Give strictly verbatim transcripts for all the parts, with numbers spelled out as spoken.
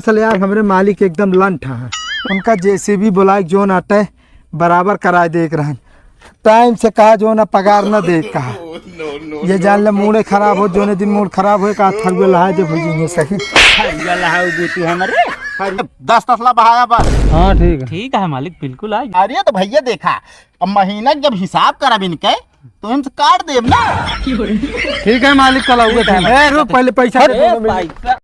चल यार, हमरे मालिक एकदम लंठ हैं। उनका जेसीबी बुलाए, जोन आटे बराबर कराए देख रहन। टाइम से कहा, जोन पगार न दे कहा। ये जान ले, मूड़े खराब हो, जोने दिन मूड खराब होए, कहा थरुआ लहा दे भौजी, ये सही। थरुआ लहाऊ बू तू हमरे। दस तसला बहाया बस। हाँ, ठीक है। ठीक है मालिक, बिल्कुल आ। अरे तो भैया देखा, अब महीना के जब हिसाब करब इनके, तो इनसे काट देब ना। ठीक है मालिक, कल आऊंगा। ए, रुक, पहले पैसा दे। ए, पैसा।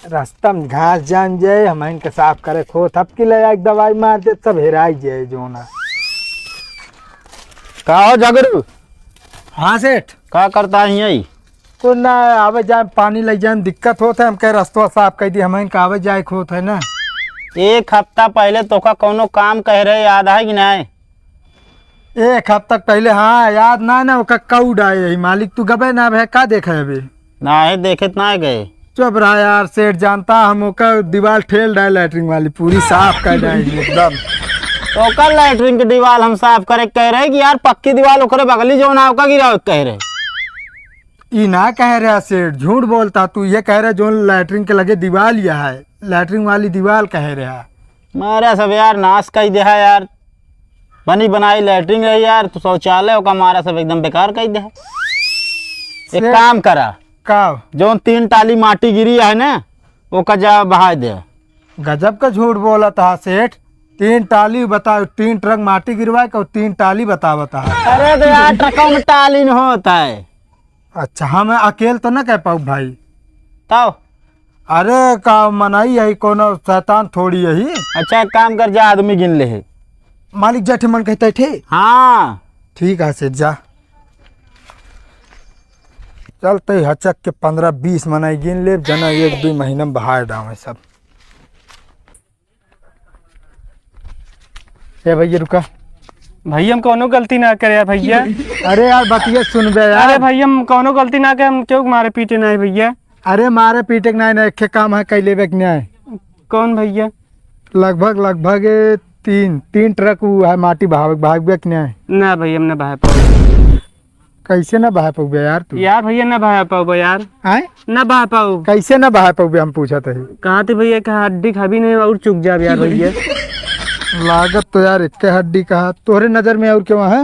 रास्ता में घास जान जाए, हम इनके साफ करे खोत, अब की ले आके दवाई मार दे, सब हेराई जाए जोना। का हो झगड़ू? हाँ सेठ। का करता है यही? कुछ ना, आवे जाए पानी ले जाए में दिक्कत होत है, हम कहे रस्तवा साफ कर दी, हम इनका आवे जाए खोत है ना। एक हफ्ता पहले तोका कौनो काम कह रहे, याद है कि नहीं? एक हफ्ता पहले, हाँ, याद ना, ना, ओका कौड आए यही मालिक, तू गबे ना भे, का देखे अबे? ना है, देखे त ना गए। चुप रहा यार, सेठ जानता हम ओका दीवार ठेल डाए लैट्रिन वाली, पूरी साफ कर डाए एकदम। ओकर लैट्रिन के दीवार हम साफ करे के कह रहे कि यार पक्की दीवार ओकरे बगली जो ना ओका गिरावे के कह रहे। ई ना कह रहा सेठ, झूठ बोलता तू, ये कह रहा जो लैट्रिन के लगे दीवार यह है, लैट्रिन वाली दीवार कह रहा। मारा सब यार नाश कई देहा यार, बनी बनाई लैट्रिन रही यार, तो शौचालय ओका मारा सब एकदम बेकार कई देहा। एक से काम करा, का? जौन तीन टाली माटी गिरी है ना, ओका जा बहाय दे। गजब का झूठ बोलत हा सेठ, तीन टाली बताओ, तीन ट्रक माटी गिरवाए का, तीन टाली बतावत हा। अरे तो यार ट्रकों में टाली न होत है। अच्छा, हम अकेल तो ना कह पाऊ भाई। तब? अरे का मनई है, कोनो शैतान थोड़ी यही। अच्छा, एक काम कर, जा आदमी गिन ले है। मालिक जठे मन कहते थे। हाँ। ठीक है सेठ, जा। चलते हचक के पन्द्रह बीस मनई गिन लेब, जना एक दुई महीना में बहाय डावे सब। ए भैया रुका। भैया हम कौनो गलती ना करे भैया। अरे यार बतिया सुनबे यार। अरे भैया हम कौनो गलती ना करे, हम क्यों मारे पीटे ना है भैया। अरे मारे पीटे के ना है, ना एक काम है कई लेबे के न्याय। कौन भैया? लगभग, लगभग तीन, तीन ट्रक वो है माटी बहावे, बहावे के न्याय। ना भैया हम ना बहा पाओ। कैसे ना बहा पाउबे यार तू? यार भैया ना बहा पाउबे यार। आय? ना बहा पाऊ। कैसे ना बहा पाउबे हम पूछत है। कहा थे भैया कि हड्डी खाबी नहीं और चुक जाब यार भैया। लागत तो यार एक हड्डी कहा। तोहरे नजर में और क्यों है?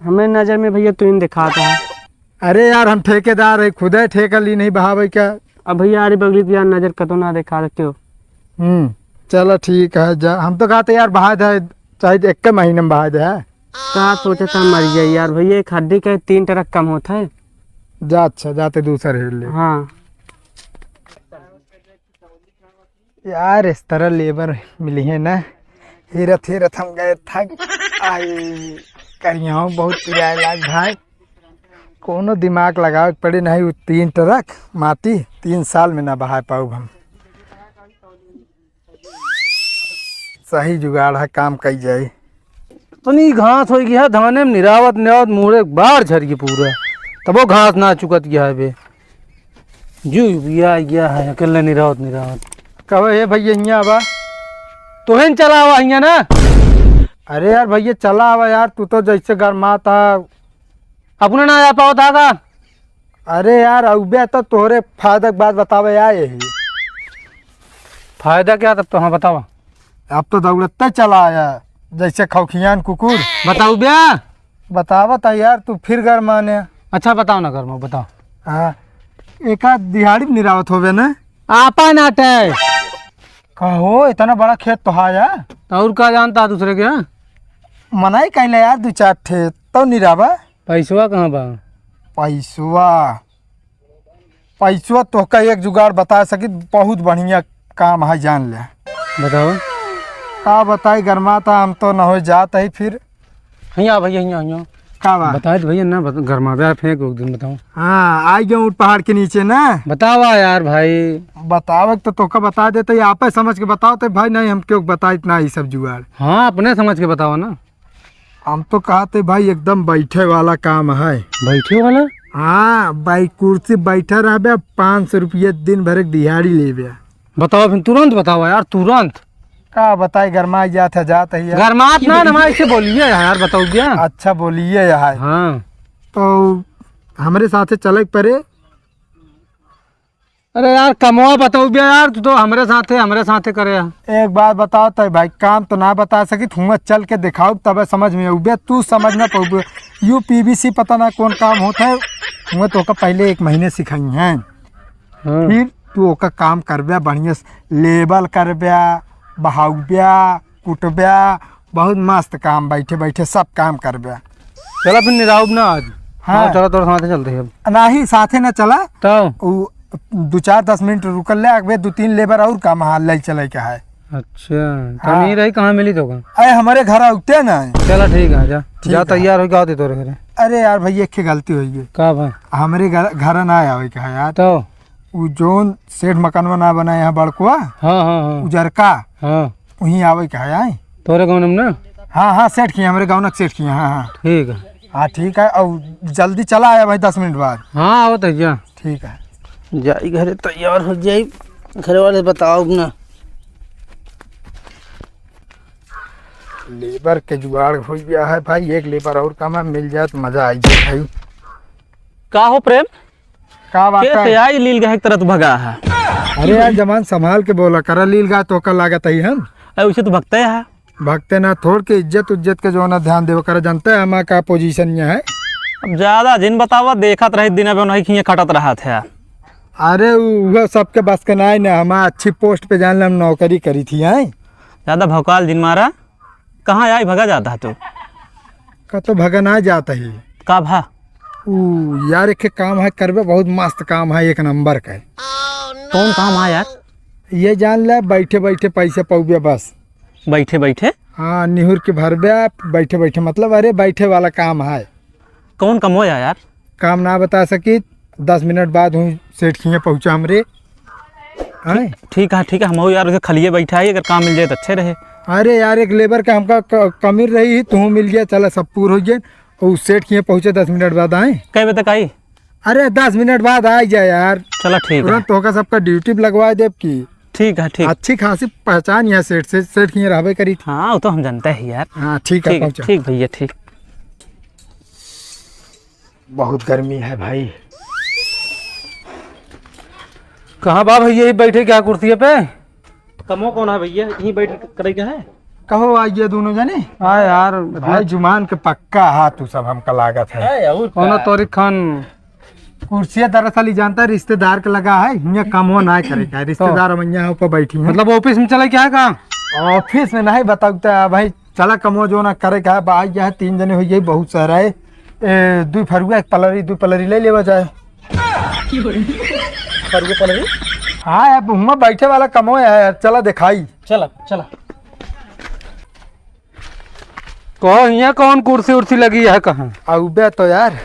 हमें नजर में भैया तू ही दिखाता है। अरे यार हम ठेकेदार है, खुदे ठेका ली नहीं बहावे क्या? अब भैया अरे बगली पे यार नजर कतो ना दिखा सकते हो। हम्म, चलो ठीक है जा। हम तो कहा थे यार बहा दे, चाहे एक के महीने में बहा दे है। का सोचे था मर गया यार भैया, एक हड्डी के तीन ट्रक कम होत है। जा अच्छा, जाते दूसर हेर ले। हाँ। यार इस तरह लेबर मिली है ना, हेरत हेरत हम गए थक आई। करियाओ बहुत पिराए लाग भाई, कोनो दिमाग लगावे के पड़े नहीं। उ तीन ट्रक माटी तीन साल में ना बहा पाऊ हम। सही जुगाड़ है, काम कई जाई। इतनी घास होइ गई है, धाने में निरावत निरावत मुड़े बाढ़ झर गई पूरा, तबो घास ना चुकत गया है बे। जू बिया गया है अकेले निरावत निरावत। कहो हे भैया हियाँ आवा। तोहे न चला आवा हियाँ ना। अरे यार भैया चला आवा यार, तू तो जैसे गरमाता। अपने ना आ पावत हा का? अरे यार अउबे तो तोहरे फायदा के बात बतावे आए ही। फायदा क्या तब तो, हाँ बतावा। अब तो दौड़ते चला आया जैसे खौखियान कुकुर। बताऊ बे। बतावत है यार, तू फिर गरमाने। अच्छा बताओ ना गरमा, बताओ। हाँ, एक आध दिहाड़ी में निरावत होबे ना। आपा नाटे। कहो, इतना बड़ा खेत तो है यार। तो और का जानता है दूसरे के, हाँ? मनाई कहले यार, दो चार ठे तो निरावा। पैसवा कहाँ बा? पैसवा, पैसवा तोहका एक जुगाड़ बता सकी, बहुत बढ़िया काम है, जान ले। बताओ। का बताई, गरमाता हम तो न हो जात है फिर। हियाँ भैया, हियाँ, हियाँ। का बा? बताए तो भैया ना, बत-, गरमावे फेंक एक दिन बताओ। हाँ, आई गयो ऊँट पहाड़ के नीचे ना। बतावा यार भाई। बतावे तो तोहका बता देते, आपे समझ के बताओ तो भाई, नहीं हम क्यों बताइत ना ये सब जुगाड़। हाँ, अपने समझ के बताओ ना। हम तो कहते भाई एकदम बैठे वाला काम है। बैठे वाला? हाँ भाई, कुर्सी बैठा रहबे, पाँच सौ रुपया दिन भर के दिहाड़ी लेबे। बताओ फिर, तुरंत बताओ यार, तुरंत। का बताई, गरमाई जात है, जात है यार। गरमात ना, ना, ऐसे बोलिए यार, बताओ क्या? अच्छा बोलिए यार। हाँ। तो हमरे साथे चले के पड़े। अरे यार, कमवा बतउबे यार, तू तो हमरे साथे, हमरे साथे करे है। एक बात बताओ तो भाई, काम तो ना बता सकित, हुआं चल के देखाउब, तबे समझ में अउबे, तू समझ ना पउबे। यू पी वी सी पता ना कौन काम होत है, हुआं तोहका पहिले एक महीने सिखाइहैं। हाँ। फिर तू ओका काम करबे, बढ़िया से लेबल करबे, बहाउबे, कुटबे, बहुत मस्त काम, बैठे बैठे सब काम करबे। चला फिर निराउब ना आज। हाँ। हाँ, चला तोरे साथे चलते हैं अब। नाही, साथे ना चला। तो? उ दो चार दस मिनट रुकल ले, अगबे दो तीन लेबर और काम हाल ले चले के है। अच्छा, तो हाँ। नहीं रही, कहाँ मिली तोका? अरे हमरे घर आउते ना। चला ठीक है, जा। ठीक जा है। तैयार हो, का होते तोरे घरे? अरे यार भाई, एक ठे गलती होइ गई। का भाई? हमरे घर, घर ना आवे के है यार। तो? उ जोन सेठ मकानवा ना बनाए है बड़कुआ, हाँ, हाँ, हाँ। उजरका, हाँ। वहीं आवे के है, आए। तोरे गाँव में ना? हाँ, हाँ, सेठ की, हमरे गाँव ना सेठ की, हाँ, हाँ। ठीक है। हाँ, ठीक है, और जल्दी चला आया भाई, दस मिनट बाद। हाँ, आवत है, जा। ठीक है। जाई घरे तैयार हो जाई, घरे वाले बताउब ना। लेबर के जुगाड़ हो गया है भाई, एक लेबर और कम है, मिल जाए तो मजा आई जाए भाई। का हो प्रेम? का बात कैसे है? आई लील गाय के तरह तू भगा है? अरे यार, जबान संभाल के बोला करा, लील गाय तोहका लागत ही हम। अरे उसे तो भगते है। भगते ना, थोड़ के इज्जत उज्जत के जो ना ध्यान देवे करा, जानते है हमारा का पोजीशन ये है। अब ज्यादा जिन बतावा, देखत रही दिन अब उन्हीं खिए खटत रहत है। अरे उ-, उहे सबके बस के नाई ना, हमारा अच्छी पोस्ट पे जान ले हम नौकरी करी थी, हैं? ज्यादा भौकाल जिन मारा। कहाँ आई भगा जाता है तू? का तो भगा ना जाता ही। का भा? ऊ यार, एक काम है करबे, बहुत मस्त काम है, एक नंबर का है। कौन काम है यार? ये जान ले, बैठे बैठे पैसे पौबे बस। बैठे बैठे? हाँ, निहुर के भरबे, बैठे बैठे, मतलब, अरे, बैठे वाला काम है। कौन कमवा है यार? काम ना बता सकी, दस मिनट बाद हूँ सेठ खिए पहुँचा हमरे। आए? ठीक है, ठीक है, हम यार उसे खलिए बैठा है, अगर काम मिल जाए तो अच्छे रहे। अरे यार, एक लेबर का हमका क-, कमी रही ही, तू मिल गया, चला सब पूर हो गया। और सेठ खिए पहुँचे दस मिनट बाद आए। कै बजे तक आई? अरे दस मिनट बाद आ जाए यार। चला ठीक है। तुरंत तोहका सबका ड्यूटी पे लगवा देब की। ठीक है, ठीक। अच्छी खासी पहचान है सेठ से, सेठ खिए रहबे करी। हाँ, वो तो हम जानते हैं यार। हाँ, ठीक है, ठीक, पहुँचा। ठीक भैया, ठीक। बहुत गर्मी है भाई। कहाँ बा भैया, यही बैठे क्या कुर्सी पे? कमो कौन है भैया, यहीं बैठ के करे के है? कहो आइए दोनों जने। हाँ यार, भाई जुबान के पक्का हाथ तू सब हमका लागत है। है, और कौनो का? तोरी खान। कुर्सिया दरअसल ही जानता है, रिश्तेदार के लगा है, हियाँ कमो ना करे का है, रिश्तेदार तो हम यहाँ ऊपर बैठी हैं। मतलब ऑफिस में चले क्या है काम? ऑफिस में नहीं बताऊँ तो भाई, चला कमो जो ना करे का है, बा, यह तीन जने हो गए, बहुत सारा है। ए, दुई फरुआ, एक पलरी, दुई पलरी ले लेवा जाए। फरुआ पलरी? हाँ यार, हुआं बैठे वाला कमो है यार, चला दिखाई। चला, चला। कहो, हियाँ कौन कुर्सी उर्सी लगी है कहाँ? अउबे तो यार।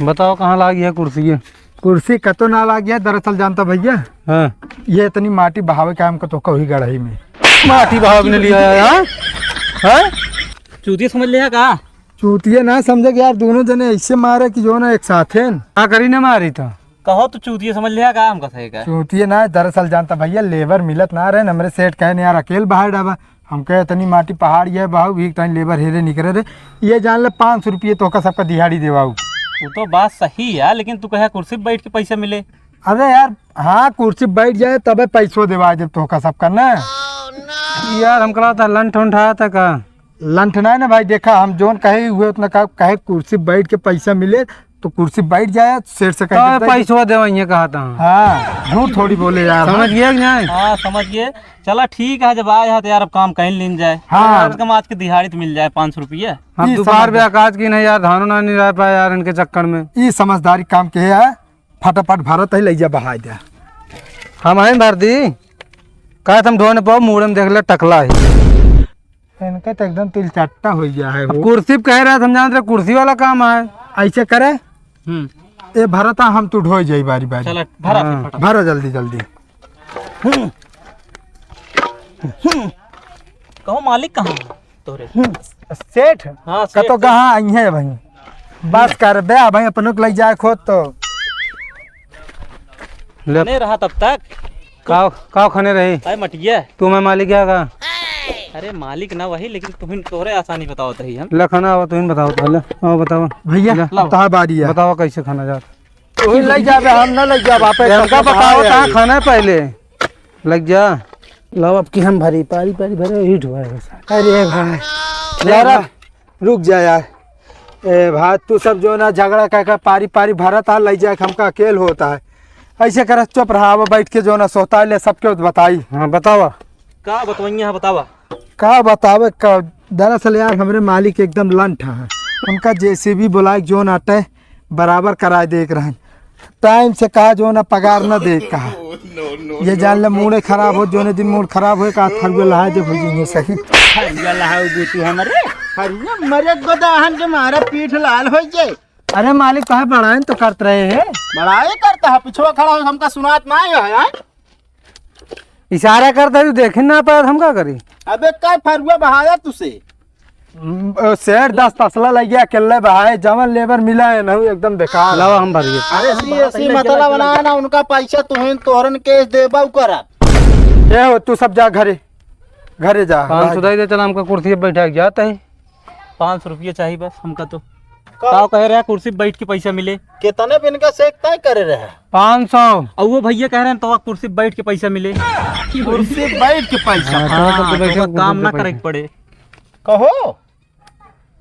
बताओ, कहाँ लागी है कुर्सी ये? कुर्सी कतो ना लागी है, दरअसल जानता भैया। हाँ। ये इतनी माटी बहावे के हमको तो कही गढ़ई में। माटी बहावे ने लिया है, हाँ? हाँ? चूतिया समझ लिया का? चूतिया ना समझे कि यार, दोनों जने ऐसे मारे कि जो ना एक साथ हैं। का करी ना मारी तो? कहो तो चूतिया समझ लिया का हमका सही का? चूतिया ना, दरअसल जानता भैया, लेबर मिलत ना रहे, हमरे सेठ कहे, "नहीं यार, अकेल बहाए डाबा।" हम कहे, "इतनी माटी पहाड़ ये बहाऊ भी, तनी लेबर हेरे निकरे रे।" ये जान ले, पाँच सौ रुपये तोहका सबका दिहाड़ी देवाऊ। वो तो बात सही है, लेकिन तू कहे कुर्सी पे बैठ के पैसा मिले। अरे यार, हाँ, कुर्सी पे बैठ जाए तबे पैसो देवा जब तोहका सबका ना। यार, हमका लगता है लंठ उंठ आया था का? लंठ ना है ना भाई, देखा, हम जोन कहे हुए उतना का, कहे कुर्सी पे बैठ के पैसा मिले, तो कुर्सी बैठ जाए, सेठ से कह तो देता है कि पैसवा देवा, ये कहा था। हाँ, झूठ थोड़ी बोले यार। समझ गया कि नहीं? हाँ, समझ गए। चला ठीक है, जब आए हैं तो यार अब काम कहीं लीन जाए। हाँ। कम से कम आज के दिहाड़ी तो मिल जाए पाँच सौ रुपये। हम ई दोपहर समझ में आकाश की नहीं यार, धानो ना नहीं रह पाए यार इनके चक्कर में। ई समझदारी काम के है, फटाफट भरत है, ले जा बहाई दे। हम हैं भर दी, कहा तुम ढोने पाओ, मूड़े में देख ले टकला है। इनका तो एकदम तिलचट्टा हो गया है अब वो। कुर्सी पे कह रहा था, हम जानते रहे कुर्सी वाला काम है। ऐसे करे, हम्म। ए भरता, हम तू ढोए जाई बारी बारी। चला, भरा हाँ। फिर फटाफट। भरो जल्दी जल्दी। कहो मालिक कहाँ है तोरे? सेठ? हाँ, सेठ कतो तो कहाँ आई है भाई? बस कर बे भाई, अपनों के लग जाए खुद तो। ले। नहीं रहा तब तक। काव, काव खाने रही? अरे मटिया। तू मैं मालिक है का? अरे मालिक ना वही, लेकिन तुहिन तोहरे आसानी बतावत रही हम। ले खाना आवा, तुहिन बताओ तो, ले, आओ बताओ। भैया, ले। अब तहार बारी है। बताओ कैसे खाना जात? तू ही लग जाबे, हम ना लग जाब। आप इनका बताओ, कहाँ खाना है पहले? लग जा। लाओ, अब की हम भरी, पारी, पारी भरे, यही ढुआ है बस। अरे भाई, यार, ए भाई, रुक जा यार। ए भाई, तू सब जो ना झगड़ा कर कर पारी, पारी भरत आ, लग जाए, हमका अकेल होता है। ऐसे कर, चुप रहा, अब बैठ के जो ना सोता ले, सबके बताई। हाँ, बतावा। का बतवइया है, बतावा। का बतावे का, दरअसल यार, हमरे मालिक एकदम लंठ है। उनका जेसीबी बुलाए, जो ना आटे, बराबर कराए देख रहन। टाइम से कहा जो ना पगार ना दे कहा। ये जान ले मूड़े खराब हो, जोने दिन मूड खराब होए का फरुआ लहाए दे भुजिए सही। फरुआ लहाए बूतू हमरे। फरुआ मरे गोदाहन के मारा पीठ लाल हो जाए। अरे मालिक कहे बड़ाइन तो करत रहे हैं। बड़ाई करता है, पिछवा खड़ा हो हमका सुनात ना है, हैं? इशारा करता है, तू देख ही ना पाया, हम का करी? अबे का फरुआ बहाया तुसे? हम्म, ओ, सेठ दस तसला लग गया, अकेले बहाए, जवन लेबर मिला है ना, एकदम बेकार। लावा हम भरिए। अरे सी, ऐसी मतलब बना ना, उनका पैसा तुहिन तोहरन केस देबा उ करब। ए हो, तू सब जा घरे, घरे जा, पाँच सौ भाई। दे दे, चला हमका कुर्सी पे बैठा के जाता है। पाँच सौ रुपये चाहिए बस हमका तो। का? का कह रहे हैं, कुर्सी पे बैठ के पैसा मिले? कितने दिन का सेठ तय करे रहे? पाँच सौ। और वो भैया कह रहे हैं, तो कुर्सी पे बैठ के पैसा मिले। कुर्सी पे बैठ के पैसा? हाँ, हाँ, तो तो बैठे तो कुर्सी काम पे ना बैठे। करे के पड़े। कहो।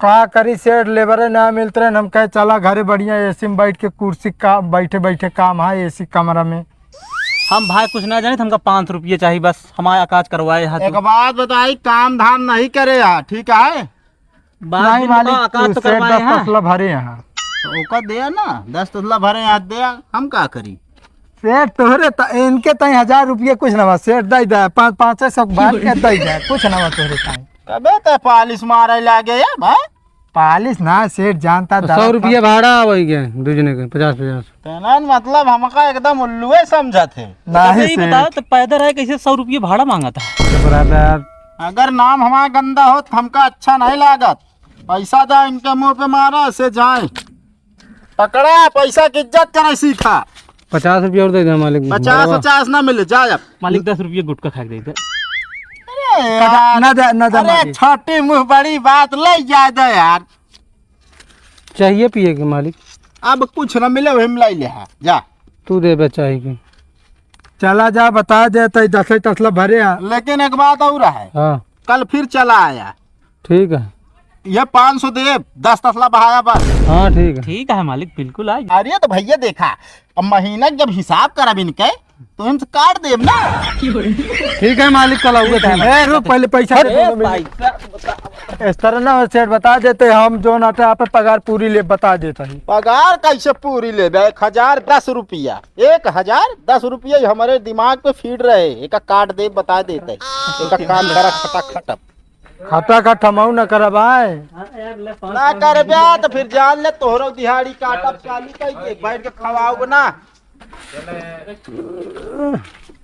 का करी सेठ, लेबरे ना मिलत रहे, हम कहे चला घरे बढ़िया एसी में बैठ के कुर्सी का बैठे बैठे काम है एसी कमरा में। हम भाई कुछ ना जाने, हमका पाँच सौ रुपये चाहिए बस, हमारा काज करवाए है एक तू। बात बताई, काम धाम नहीं करे है, ठीक है? बात नहीं दिन मालिक, का आकाश तू तो सेठ करवाए दस हैं। तसला भरे यहाँ। तो ओका दे ना, दस तसला भरे यहाँ दे, हम का करी? सेठ तोहरे त-, इनके ताई हजार रुपये कुछ ना बा, सेठ दे दे, पाँच, पाँच सौ बांट के दे दे, कुछ ना बा तोहरे ताई। कबे ते पालिश मारे लागे या भाई? पालिश ना सेठ जानता तो दादा सौ रुपये का- भाड़ा आवई के, दू जने के, पचास, पचास। तेना मतलब हमका एकदम उल्लुए समझत है। नहीं तो यही सेठ। बताओ, तो पैदल आए कैसे सौ रुपये भाड़ा मांगा था? तो बराबर। अगर नाम हमारा गंदा हो तो हमका अच्छा नहीं लागत। पैसा जा इनके मुंह पे मारा, ऐसे जाए। पकड़ा, पैसा की इज्जत करे सीखा। पचास रुपया और दे दे मालिक। पचास, बड़वा। पचास ना मिले, जा अब। मालिक, दस रुपये गुटखा खा के दे दे। अरे यार। ना दे, ना दे अरे मालिक। छोटी मुंह बड़ी बात, ले जा दे यार। चाहिए पिए के मालिक। अब कुछ ना मिले, वही में लाई ले हा, जा। तू दे बे चाही के। चला जा, बता दे, तई दसई तसला भरे हा। लेकिन एक बात और है। हाँ। कल फिर चला आया। ठीक है। ये पाँच सौ दे, दस तसला बहाया बस। हाँ, ठीक है। ठीक है मालिक, बिल्कुल आई। अरे तो भैया देखा, अब महीना के जब हिसाब करब इनके, तो इनसे काट देब ना। ठीक है मालिक, कल आऊंगा। ठीक है। ए, रुक, पहले पैसा दे दो। भाई साहब, बता। इस तरह ना सेठ, बता देते हम जो ना आप पगार पूरी ले, बता देता ही। पगार कैसे पूरी लेबे? एक हजार दस रुपया, एक हजार दस रुपया ही हमारे दिमाग पे फीड रहे। एक काट दे, बता देते। एक काम करा, खटा खटम। खटा खट हमहू न करब आए। ना करबे तो फिर जान ले तोहरो दिहाड़ी काटब चालू कर दे, बैठ के खवाओ ना।